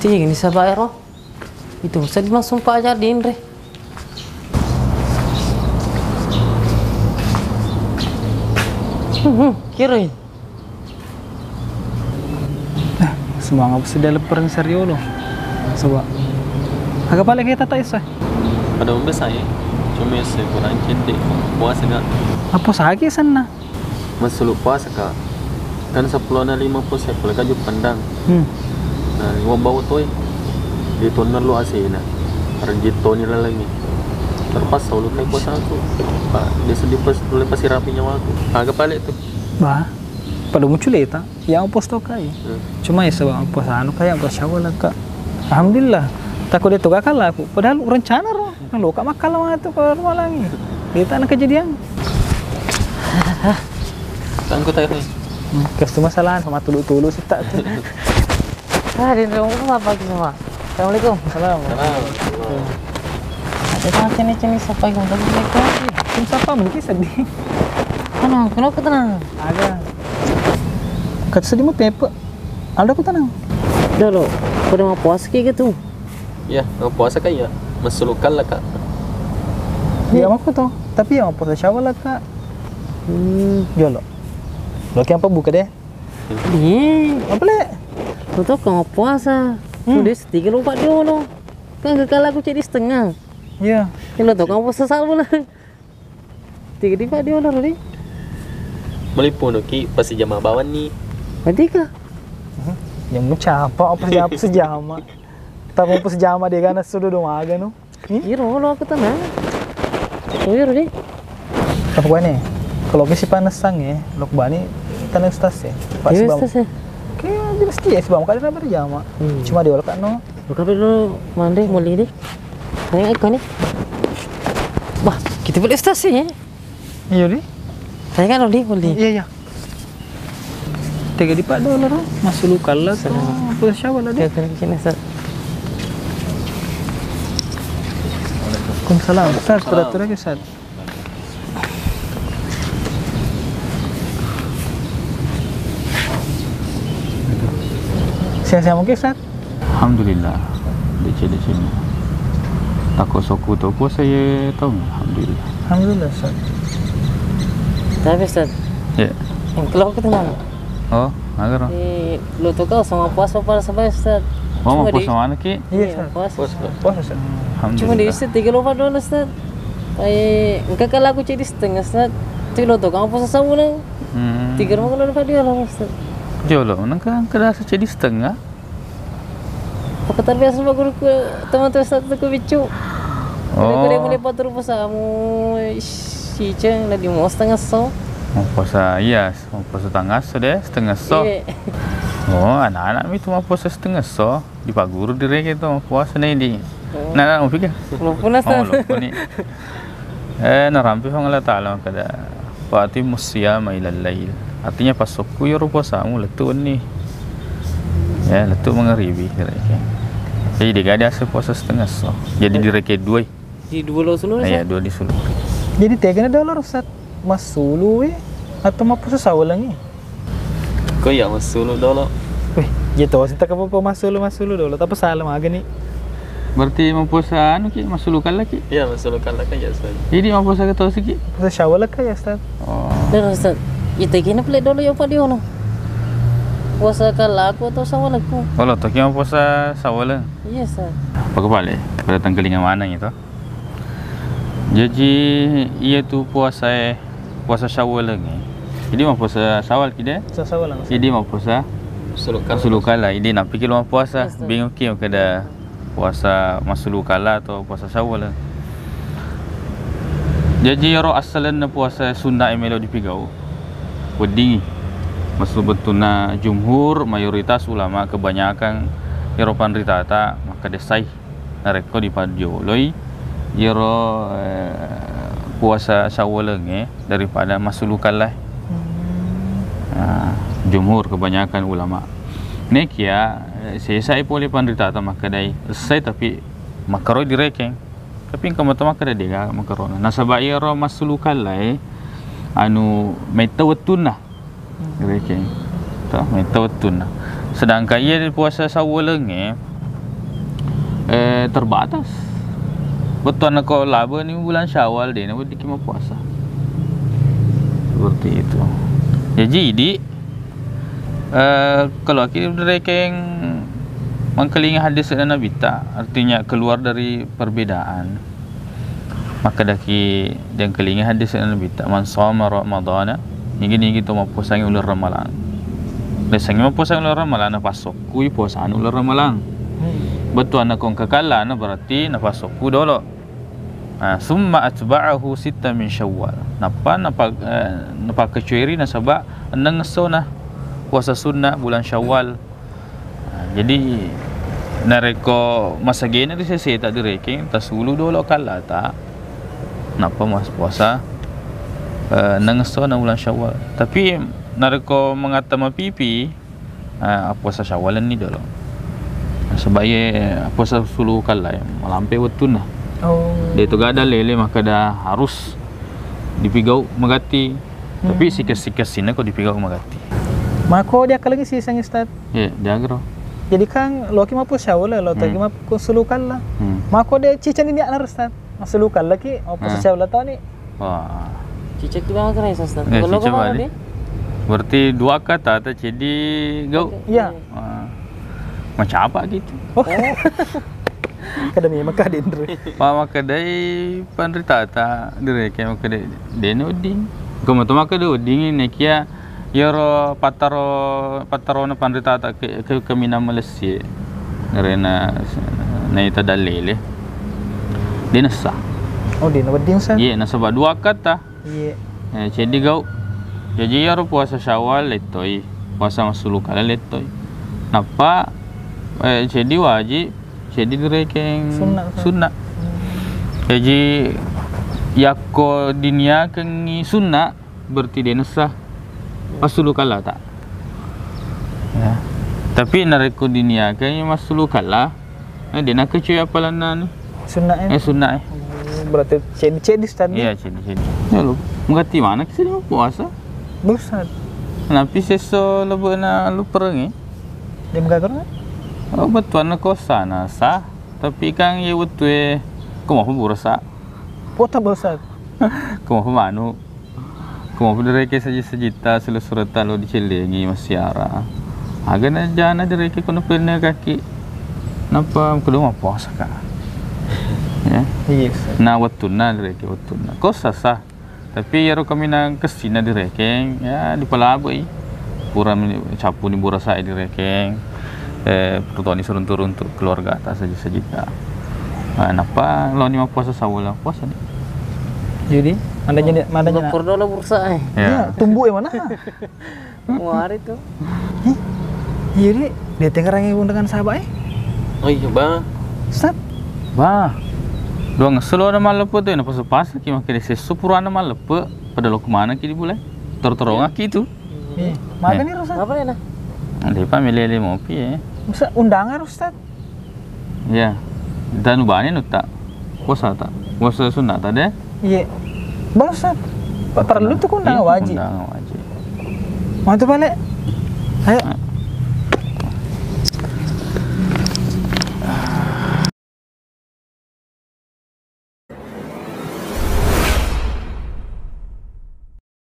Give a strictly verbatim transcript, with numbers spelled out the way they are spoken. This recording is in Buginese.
Ih, ini saba' ero. Itu seddi masumpa aja dinre. Hmm, hmm, kiroi. Nah, semangat sedda leppereng seriolo. Coba. Aga pale kita tak iso. Pada umbe saya. Cuma saya kurang cedde. Puasa gak? Apa sakit sana? Massulu puasa ka. Kan seppulo na lima puasa pole ka Juppandang. Hmm. Nah, liwa bau toi. Di tonna lu asena. Rejit toni lalengi. Terpaksa ulu kai puasa aku. Pak, dia sedih pas, mulai pasti rapi nyawaku. Aga pale tu. Bah, pada muncul eta, yang pos to kai. Hmm. Cuma ya sebab pos anu kai, pos syawal ka. Alhamdulillah. Takut dia tugas kalah aku. Padahal rencana ro. Nang loka makkala matu ko rumah langi. Dita na kejadian. Tangku tayo ni. Hmm, kas tu masalah sama tulu-tulu sita. Ah, di rumah apa lagi sama? Assalamualaikum. Salam. Salam. Ada sama cini-cini siapa yang udah mulai kaji? Tim siapa mungkin sedih? Anu, kenapa tenang? Ada. Kata sedih mau pepe. Ada aku tenang. Dolo, pada mau puas kayak gitu. Iya, mau puasa kan ya? Massulu kalla ka. Iya, mau to. Tapi ya mau puasa syawal ka. Hmm. Jolo. Lo ki apa buka deh? Di. Apa le? Lo tau kan mau puasa. Hmm. Udah setiga lo pak dulu. Kan kekal aku jadi setengah. Iya. Lo tau kan mau puasa syawal. Tiga di pak di mana tadi? Malipuno ki pas jama bawanni. Berarti kah? Yang mau capa apa siapa sejama? Tak mau sejama dia kan sudah dong aga no. Iro lo aku tenang. Oh, iro di. Apa gua nih? Kalau besi panas sang ya, lo bani tanah ustaz ya. Pak Iya, sebab. Ustaz ya. Kayak jelas dia sebab kada berjama. Hmm. Cuma dia kan no. Buka dulu mandi mau lidi. Saya ikut nih. Wah, kita boleh ustaz ya. Iya di. Saya kan di boleh. Iya, iya. Tega di pak dolar, masuk lu kalah tuh. Salam. Apa syawal ada? Kita sini, Ustaz. Waalaikumsalam. Ustaz, peraturan Ustaz. Siang-siang mungkin, Ustaz? Alhamdulillah. Dece-dece. Tako soku to puasa ye tau. Alhamdulillah. Alhamdulillah, Ustaz. Tapi, Ustaz. Ya. Yang kalau aku tenang. Oh, agaro. Di lo to kau sama puasa pada sebaik, Ustaz. Oh, mau puasa mana ki? Iya, Ustaz. Puasa. Puasa, Ustaz. Alhamdulillah. Cuma di Ustaz tiga lupa dulu, Ustaz. Ai, engka kala aku ceddi setengah, Ustaz. Cek lo to, kamu puasa sabu nang. Hmm. Tiga rumah kalau dapat dia lah, Ustaz. Jolo, nang ka, ka rasa ceddi setengah. Apa terbiasa sama guruku, teman tuh Ustaz tuh biccu. Oh. Aku dia mulai patur puasa kamu, siceng, lagi mau setengah so. Mau puasa, iya, mau puasa setengah so deh, setengah so. Iya. Oh, anak-anak itu mau puasa setengah so. Di paguru direge to puasa ne di. Oh. Nah, nah, mupike. Lopuna, oh, Ustaz. Lopuni. Eh, narampe Puang Allah Taala makkeda, "Wa atimmus siyama ilal lail." Artinya, passokku yoro puasamu lettu wenni. Ya, lettu mangaribi direge. Jadi, dega diase puasa setengah so. Jadi, eh, direge dua. Di dua lo sulu, iya, Ustaz? Dua di sulu. Jadi, tegana dolo, Ustaz. Massulu we atau mappuasa sawalengi? Ko iya massulu dolo. Weh, iya to, sita kapapa massulu, massulu dolo. Tapi salah magani. Berarti mappuasa anu ki, massulu kalla ki? Iya, massulu kalla kan ya, Ustaz. Jadi mappuasa ke tosi ki? Puasa syawal ka ya, Ustaz? Oh. Terus, Ustaz, itu gini pele dolo ya, Pak, di ono. Puasa kalla aku atau sawalenku? Kalau to ki mappuasa sawaleng. Iya, Ustaz. Apa kepala? Pada tangkelinga mana gitu? Jaji, iya tu puasae, puasa Syawal lagi. Jadi, mappuasa Syawal ki de? Puasa Syawal langsung. Jadi, mappuasa Massulu kalla. Massulu kalla. Jadi, nappi ki lo mappuasa. Betul. Bingung ki makkeda puasa Massulu kalla atau puasa Syawal. Jaji, iyaro assalenna puasa sunna e melo dipigau. Weddingi. Maksud bettuanna jumhur, mayoritas ulama, kebanyakan iyaro panritata makkeda sai. Narekko dipajjoloi iyaro, eh, puasa Syawwalengnge daripada massulu kalla. Hmm. Nah, jumhur, kebanyakan ulama. Nekia, eh, sesai pole panritata makkedai essai tapi makkaroi direkeng. Tapi engka mato makkeda dega makkarona. Nasaba iyaro massulu kalla e, anu, metta wettunna. Rekeng. To, metta wettunna. Sedangkan iya di puasa Syawwalengnge, Eh, terbatas. Bettuanna ko labo ni bulan Syawal, de' na weddikki mappuasa. Seperti itu. Jaji, idi, eh, kalau aki direkeng mengkalinga hadis Nabitta, artinya keluar dari perbedaan. Makkedaki dengkalinga hadis Nabitta, "Man shoma Ramadana," nigi-nigi to mappuasangi uleng Ramalang. Nasengngi mappuasangi uleng Ramalang, napassokkui puasana uleng Ramalang. Hmm. Bettuanna ko engka kallana berarti napassokku dolo. Nah, summa atba'ahu sitta min Syawal. Nappa napa-, eh, napakkecueri nasaba enneng essona puasa sunnah bulan Syawal. Nah, jadi narekko masagena ri seseta direkeng, tasulu dolo kallata, nappa mappuasa, eh, enneng essona uleng Syawal. Tapi narekko mangatta mapipi, eh, appuasa Syawal ni dolo. Nasaba iye appuasa sulu kalla, malampe wettunna. Oh. De' to gaga dalele makkeda harus dipigau magatti. Tapi Hmm. sikes-sikessinna ko dipigau magatti. Mako diakkalengi siseng, Ustaz. Iya, diaga ro. Jadi kan loki mappuasa Syawal, lo tagi Hmm. mappuasa sulu kalla. Hmm. Mako de' ciceng ni niatna, Ustaz. Massulu kallaki, oh, puasa Hmm. Syawal toni. Wah. Cicek tu bang kena, Ustaz. Eh, Kalau cicek kau balik. Berarti dua kata tak jadi gau. Iya. Wah. Macam apa gitu? Oh. Kada memang kada, Indra. Pa makkedai panritata, direkeng makkedai, de' na wedding. Ko matu makkeda wedding, nekia iyaro pattaro, pattarona panritata ke, ke, kaminang malessi. Karena naita dalele. De' nessa. Oh, de' na wedding, Ustaz? Iya, nasaba dua kata. Iya. Eh, ceddi gau. Jaji iyaro puasa Syawal lettoi, puasa massulu kalla lettoi. Nappa, eh, ceddi wajib, ceddi direkeng Sunnah, Ustaz. Sunnah. Hmm. Jaji yakko diniakengngi sunnah, berarti de' nessa massulu kalla ta. Ya. Tapi narekko diniakengngi massulu kalla, eh, de' nakkecuali appalanna ni. Sunnah, eh? Eh, sunnah, eh. Oh, berarti ceddi-ceddi, Ustaz, ni? Iya, ceddi-ceddi. Ya, lo, mengganti mana kita mau puasa? Buset. Napi sesso lebena luperengi? Dia menggagar, kan? Oh, bettuanna ko sah, na sah. Tapi kan iya wettu e, ko mau burasa. Pota, buset. Ko mau manu. Ko mapeddereke saji-sajitta, sulu-suretta lo dicellengi massiara. Aga na jana dereke ko napennekaki. Nappa kedua mappuasa ka. Ya. Iya, Ustaz. Na wettunna dereke wettunna. Ko sasa. Tapi iyaro kaminang kessinna direkeng, ya dipalabei. Pura meni-, cappu ni burasa direkeng. Eh, perlu toni suruntu-runtu keluarga ta saji-sajita. Nah, nappa laoni mappuasa sawwala, puasa ni. Jadi, madanya, madanya. Lapor dolo bursa, eh. Ya. Iya, tumbuh yang mana? Muari tu. Ih, iya, Di. Dia tengah rangi undangan sahabat, eh? Oh iya, Bang. Ustaz. Bah. Doang selo na malleppe tu, na pasu-pasu ki makkeda sesso purana malleppe, pada lo kemana ki di bulai? Toro-torongaki tu. Iya. Makan ni, Ustaz. Apa ni, nah? Nanti pa melele mopi, eh. Ustaz, undangan, Ustaz. Iya. Tanu bani nu tak? Puasa tak? Puasa sunat tak deh? Iya. Bang Ustaz, perlu tu kundang wajib. Kundang wajib. Mau tu balik? Ayo. Ah,